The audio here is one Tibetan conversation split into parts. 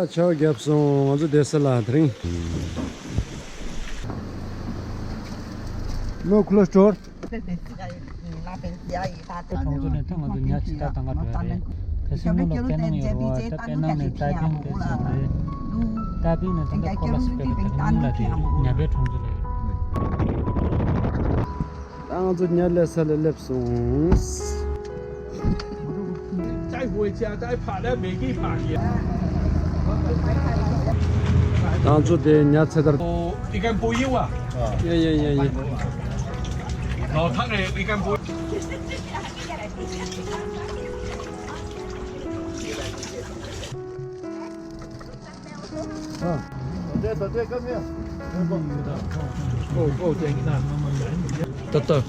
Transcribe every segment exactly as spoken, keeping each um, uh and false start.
ཆར་པ་བརྒྱབ་སོང་། ང་ཚོ་བསྡད་ས་ལ་དེ་རིང་། No close door. གྲོང་ཚོ་ནས་ད་ང་ཚོ་ཉ་ཕྱི་དར་བཏང་ག་འགྲོ་ཡ་རེད། བལ་སྲིན་མོ་ལ་པེ་ནང་ཡོད་རེད་བ། ད་པེ་ནང་ནས་ཏའེ་པིང་ཕེབས་ས་རེད། ཏའེ་པིང་ནས་ད་ལྟ་ཁོ་ལ་སི་ཕེབས་པ་དེ་ཉིན་ལ་རེད། ཉ་པའི་གྲོང་ཚོ་ལ་ཡོད་རེད། ད་ང་ཚོ་ཉ་ལས་ས་ལ་སླེབས་སོང་། ད་ང་ཚོ་དེ་ཉ་ཚེ་ཐར། You can pull you up. Yeah, yeah, yeah, yeah. No, ཐག་རེད། You can pull. ཏག་ཏག་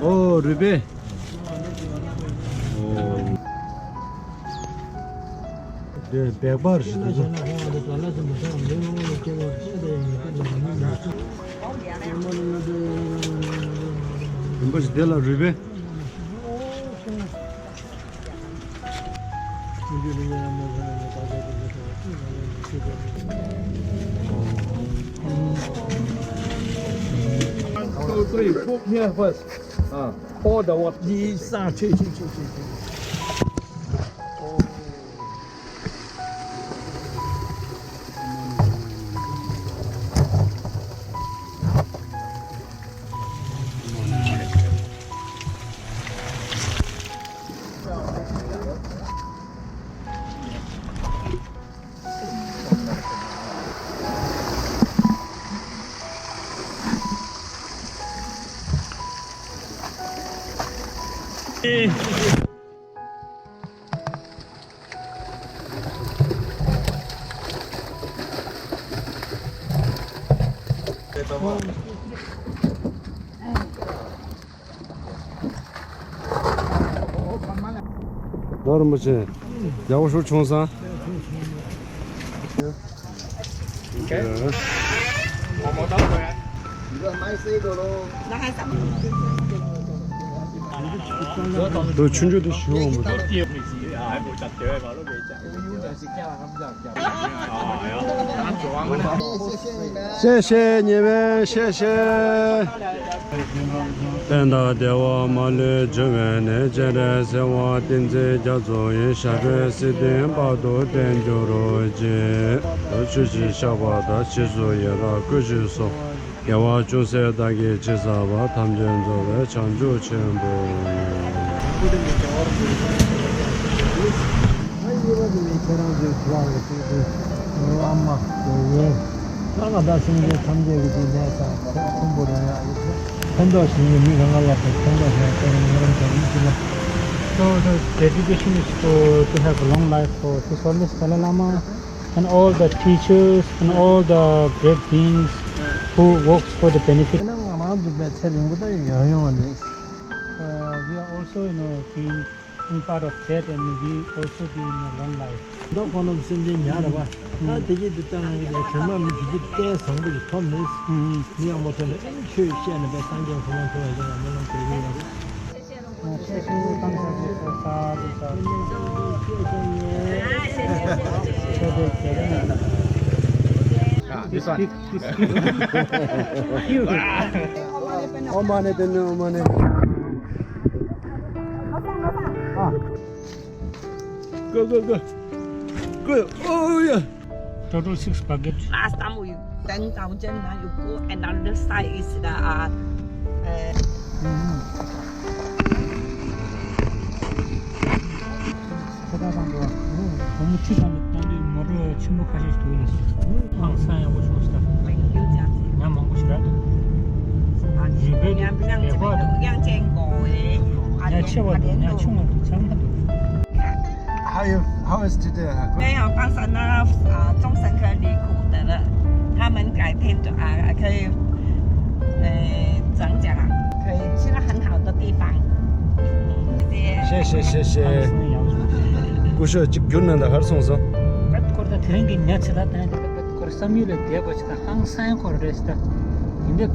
ཨོ་རུས་སྦལ། ཨོ། འདི་སྦལ་པ་རེད་འདུག་རིན་པོ་ཆེ་འདི་ལ་རུས་སྦལ། One, two, three, put here first. Ah, pour the water. ལོ་རིན་པོ་ཆེ། ཡག་པོ་ཞིག་བྱུང་སོང་། དུ་ཆུང་ཆུང་དུ་ཞུ་འོང་མི་འདུག་གཤེགས་གཤེགས་ཉེ་བའི་གཤེགས་གཤེགས། བསྟན་དང་བདེ་བ་མ་ལུས་འབྱུང་བའི་གནས། སྤྱན་རས་གཟིགས་དབང་བསྟན་འཛིན་རྒྱ་མཚོ་ཡི། ཞབས་པད་སྲིད་མཐའི་བར་དུ་བརྟན་གྱུར་ཅིག་ཆོས་ཀྱི་ཞགས་པ་དང་། ཕྱིས་སུ་ཡི་རང་བསྐུལ་ཞིག་གསོལ། དགེ་བ་ཅུང་ཟད་བདག་གིས་ཅི་བསགས་པ། ཐམས་ཅད་རྫོགས་པའི་བྱང་ཆུབ་ཆེན་པོ་ཡི། ཁྱེད་རང་ཚོའི་ཁྱེད་རང་ཚོའི་ཨ་མ་དེ་ཡིན། ལྷ་ང་དང་སེམས་ཅན་ཐམས་ཅད་ཀྱི་དེ་ནས་ཀྱང་ཕུང་པོ་རེ་ཡ་ཡོད། ཕན་ཐོགས་ཤིང་གི་མི་གང་ག་ལ་ཕན་ཐོགས་ཤིང་ཀྱང་ངོ་རང་ཀྱང་མི་ཞིག་ལ། So the dedication is for to have a long life for His Holiness Dalai Lama and all the teachers and all the great beings who works for the benefit. ང་རང་ཚོ་པའི་ཚེ་རིང་པོ་ད་ཡོང་ཡོང་བ་རེད། Uh, we are also, you know, being in part of that, and we also be in a long life. ད་ཁོང་རྣམས་སེམས་ཅན་ཉག་རེད་པ། ད་དེ་གྱིས་དེ་ལྟ་ང་གི་ལས་དྲན་པ་མི་དེ་གྱིས་བསྟན་བཟང་པོ་ཞིག་ཐོབ་ནས། མི་ཡག་མོ་ཐོབ་ནས་ཨེ་ཆོས་བཤད་ནས་པའི་སངས་རྒྱས་གོ་འཕང་ཐོབ་པ་ཞིག་ལ་སྨོན་ལམ་འདེབས་ཀྱི་ཡོད། This one. ཨོཾ་མ་ཎི་པདྨེ། ཨོཾ་མ་ཎི་པདྨེ། Go, go, go. Go. Oh, yeah. Total six bucket. Last time we ten thousand, now you go another side is the, uh, uh, ཁ་བཏགས་བཏང་འགྲོ། བུ་མོ་ཁྲི་ཐང་དུ་བཏང་དུས་མོ་ཊ་ཆེན་པོ་ཁ་ཤས་ཤིག་འདུག་ལ། ཧང་སང་ཡག་པོ་བྱུང་སོང་ད། ཉ་མང་པོ་ཞིག་རག་འདུག་རུས་སྦལ་འདུག་ལེགས་པར་འདུག་ཉ་ཆེ་བ་འདུག་ཉ་ཆུང་བ་འདུག་ཚང་མ་འདུག How you, how is today? Good? Today, uh, thanks enough, uh, 众神可以苦的了，他们改天就，啊，可以，呃，怎样讲啊？可以去到很好的地方。嗯，谢谢。谢谢，谢谢。ཀུ་ཤུ་གཅིག་བསྒྱུར་ན་ད་གར་སོང་སོང་། ཁོ་ད་དེ་རིང་གི་ཉ་ཆེ་ད་དེ་རིང་གི་ཁོ་བསམ་ཡུལ་ལ་བསྡད་པ་ཆེ་ད་ཧང་སང་ཁོ་རེད་ད། ཡིན་ད།